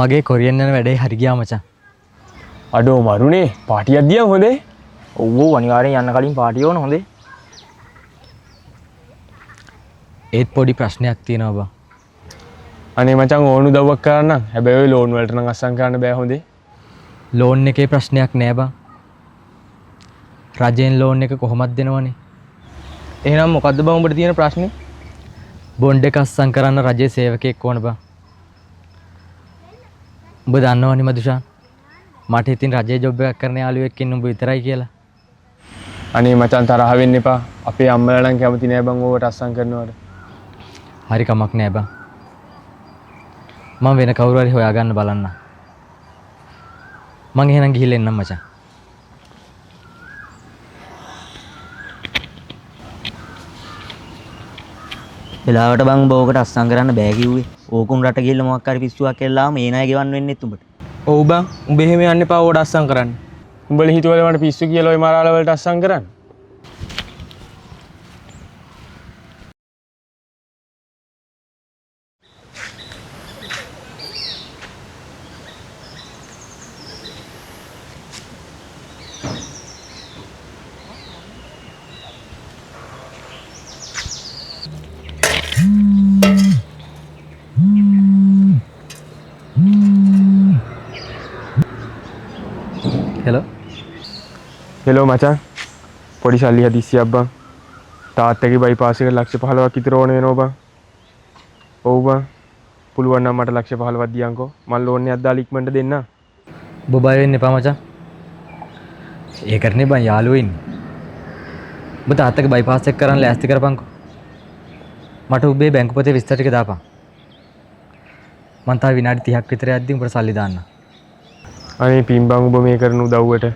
මගේ කොරියන් යන වැඩේ හරි ගියා මචං. අඩෝ මරුනේ පාටියක් දියන් හොඳේ. ඔව් ඔව් අනිවාර්යෙන් යන්න කලින් පාටි ඕන හොඳේ. ඒත් පොඩි ප්‍රශ්නයක් තියෙනවා බං. අනේ මචං ඕන උදව්වක් කරන්න. හැබැයි ඔය ලෝන් වලට නම් අස්සම් කරන්න බෑ හොඳේ. ලෝන් එකේ ප්‍රශ්නයක් නෑ බං. රජයෙන් ලෝන් එක කොහොමද දෙනවනේ. එහෙනම් මොකද්ද බං උඹට තියෙන ප්‍රශ්නේ? බොන්ඩ් එක අස්සම් කරන්න රජයේ සේවකයෙක් ඕන බං. උඹ දන්නවනේ මදුෂාන්. මට ඉතින් රජයේ ජොබ් එකක් කරන යාළුවෙක් ඉන්න උඹ විතරයි කියලා. අනේ මචං තරහ වෙන්න එපා. අපේ අම්මලා නම් කැමති නෑ බං ඕවට අස්සම් කරනවට. හරි කමක් නෑ බං. මං වෙන කවුරු හරි හොයාගන්න බලන්න. මං එහෙනම් ගිහිල්ලා එන්නම් මචං. වෙලාවට බං උඹ ඕකට අස්සම් කරන්න බෑ කිව්වේ. ඕකුන් රට ගිහිල්ලා මොකක් හරි පිස්සුවක් කෙල්ලාම ඒ ණය ගෙවන්න වෙන්නෙත් උඹට. ඔව් බං උඹ එහෙම යන්න එපා ඕකට අස්සම් කරන්න. උඹලා හිතුවද මට පිස්සු කියලා ඔය මරාල වලට අස්සම් කරන්න? හෙලෝ. හෙලෝ මචං. පොඩි සල්ලි හදිස්සියක් බං. තාත්තගේ බයිපාස් එකට ලක්ෂ 15ක් විතර ඕන වෙනවා බං. ඔව් බං. පුළුවන් නම් මට ලක්ෂ 15ක් දියන්කෝ. මං ලෝන් එකක් දාලා ඉක්මනට දෙන්නම්. උඹ බය වෙන්න එපා මචං. ඒකටනේ බං යාළුවෝ ඉන්නේ. උඹ තාත්තගේ බයිපාස් එක කරන්න ලෑස්ති කරපන්කෝ. මට උඹේ බැංකු පොතේ විස්තර ටික දාපන්. මං තව විනාඩි 30ක් විතර යද්දි උඹට සල්ලි දාන්න. අනේ පින් බං උඹ මේ කරන උදව්වට.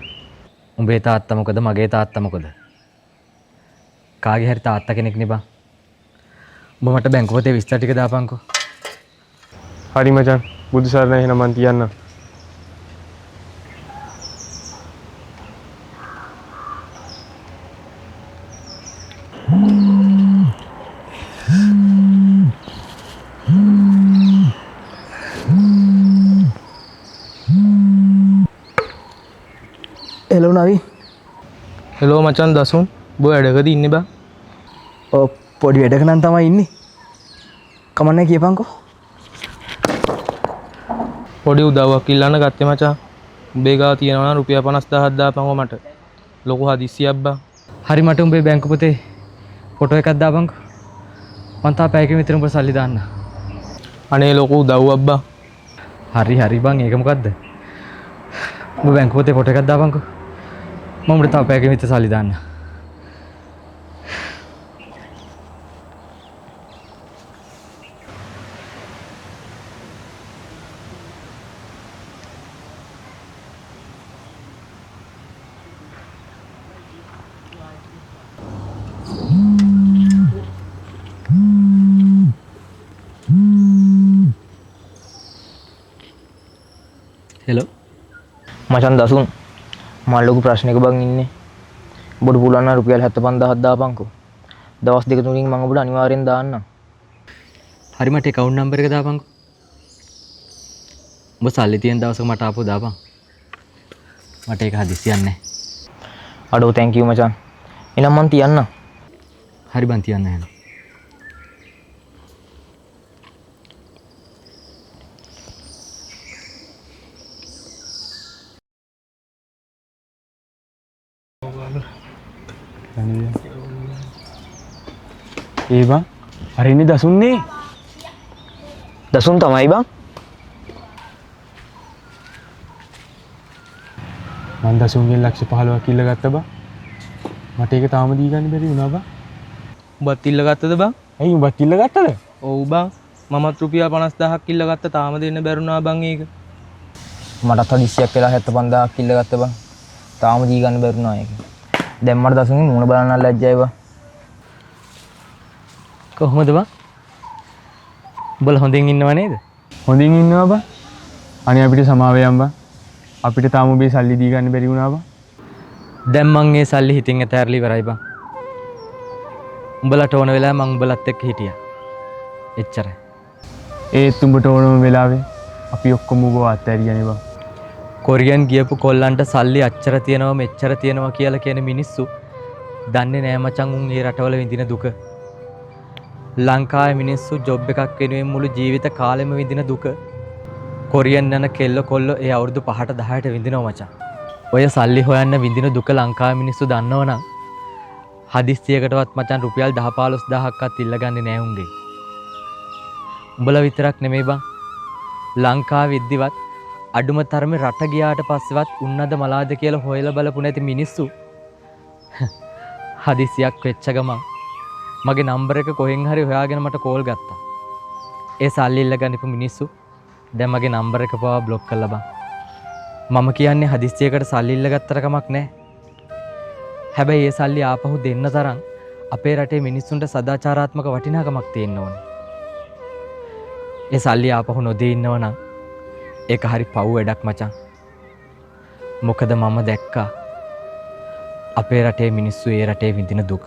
උඹේ තාත්තා මොකද මගේ තාත්තා මොකද? කාගේ හරි තාත්තා කෙනෙක් නේ බං. උඹ මට බැංකු පොතේ විස්තර ටික දාපන්කෝ. හරි මචං. බුදු සරණයි එහෙනම් මං තියන්නම්. හෙලෝ නවී. හෙලෝ මචං දසුන්. උඹ වැඩකද ඉන්නේ බං? ඔව් පොඩි වැඩක නම් තමයි ඉන්නේ. කමන්නේ කියපන්කෝ. පොඩි උදව්වක් ඉල්ලන්න ගත්තේ මචං. උඹේ ගාව තියෙනවා නම් රුපියල් 50000ක් දාපන්කෝ මට. ලොකු හදිස්සියක් බං. හරි මට උඹේ බැංකු පොතේ ෆොටෝ එකක් දාපන්කෝ. මං තව පැයකින් විතර උඹට සල්ලි දාන්න. අනේ ලොකු උදව්වක් බං. හරි හරි බං ඒක මොකද්ද? උඹ බැංකු පොතේ ෆොටෝ එකක් දාපන්කෝ. මම උඹට තව පැයකින් විතර සල්ලි දාන්න. හෙලෝ මචං දසුන් මම ලොකු ප්‍රශ්නයක බං ඉන්නේ. උඹට පුළුවන් නම් රුපියල් 75000ක් දාපන්කෝ. දවස් දෙක තුනකින් මං උඹට අනිවාර්යෙන් දාන්නම්. හරි මට ඇකවුන්ට් නම්බර් එක දාපන්කෝ. උඹ සල්ලි තියෙන දවසක මට ආපහු දාපන්. මට ඒක හදිස්සියක් නෑ. අඩෝ thank you මචං. එහෙනම් මං තියන්නම්. හරි බං තියන්න එහෙනම්. ඒ බං අර ඉන්නේ දසුන්නේ. දසුන් තමයි බං. මං දසුන්ගෙන් ලක්ෂ 15ක් ඉල්ල ගත්ත බං. මට ඒක තාම දී ගන්න බැරි වුණා බං. උඹත් ඉල්ල ගත්තද බං? ඇයි උඹත් ඉල්ල ගත්තද? ඔව් බං. මමත් රුපියල් 50000ක් ඉල්ල ගත්ත තාම දෙන්න බැරුණා බං ඒක. මටත් හදිස්සියක් වෙලා 75000ක් ඉල්ල ගත්ත බං. තාම දී ගන්න බැරුණා ඒක. දැන් මට දසුන්ගේ මූණ බලන්න ලැජ්ජයි බං. කොහොමද බං? උඹලා හොඳින් ඉන්නව නේද? හොඳින් ඉන්නවා බං. අනේ අපිට සමාව යම් බං. අපිට තාම උඹේ සල්ලි දී ගන්න බැරි වුණා බං. දැන් මං ඒ සල්ලි හිතින් ඇතෑරලා ඉවරයි බං. උඹලට ඕන වෙලාවෙ මං උඹලත් එක්ක හිටියා. එච්චරයි. ඒත් උඹට ඕනම වෙලාවේ අපි ඔක්කොම ඌව අත්හැරියානේ බං. කොරියන් ගියපු කොල්ලන්ට සල්ලි අච්චර තියෙනවා මෙච්චර තියෙනවා කියලා කියන මිනිස්සු දන්නේ නෑ මචං උන් ඒ රටවල විඳින දුක. ලංකාවේ මිනිස්සු ජොබ් එකක් වෙනුවෙන් මුළු ජීවිත කාලෙම විඳින දුක කොරියන් යන කෙල්ල කොල්ලෝ ඒ අවුරුදු 5ට 10ට විඳිනවා මචං. ඔය සල්ලි හොයන්න විඳින දුක ලංකාවේ මිනිස්සු දන්නවනම් හදිස්සියකටවත් මචං රුපියල් 10 15000ක්වත් ඉල්ලගන්නේ නෑ උන්ගේ. උඹලා විතරක් නෙමෙයි බං. ලංකාවේ ඉද්දිවත් අඩුම තරමේ රට ගියාට පස්සෙවත් උන්නද මලාද කියලා හොයලා බලපු නැති මිනිස්සු හදිසියක් වෙච්ච ගමන් මගේ නම්බර් එක කොහෙන් හරි හොයාගෙන මට කෝල් ගත්තා. ඒ සල්ලි ඉල්ලගන්න ඉපු මිනිස්සු දැන් මගේ නම්බර් එක පවා බ්ලොක් කරලා බං. මම කියන්නේ හදිස්සියකට සල්ලි ඉල්ලගත්තට කමක් නැහැ. හැබැයි ඒ සල්ලි ආපහු දෙන්න තරම් අපේ රටේ මිනිස්සුන්ට සදාචාරාත්මක වටිනාකමක් තියෙන්න ඕනේ. ඒ සල්ලි ආපහු නොදී ඉන්නව නම් ඒක හරි පව් වැඩක් මචං. මොකද මම දැක්කා අපේ රටේ මිනිස්සු ඒ රටේ විඳින දුක.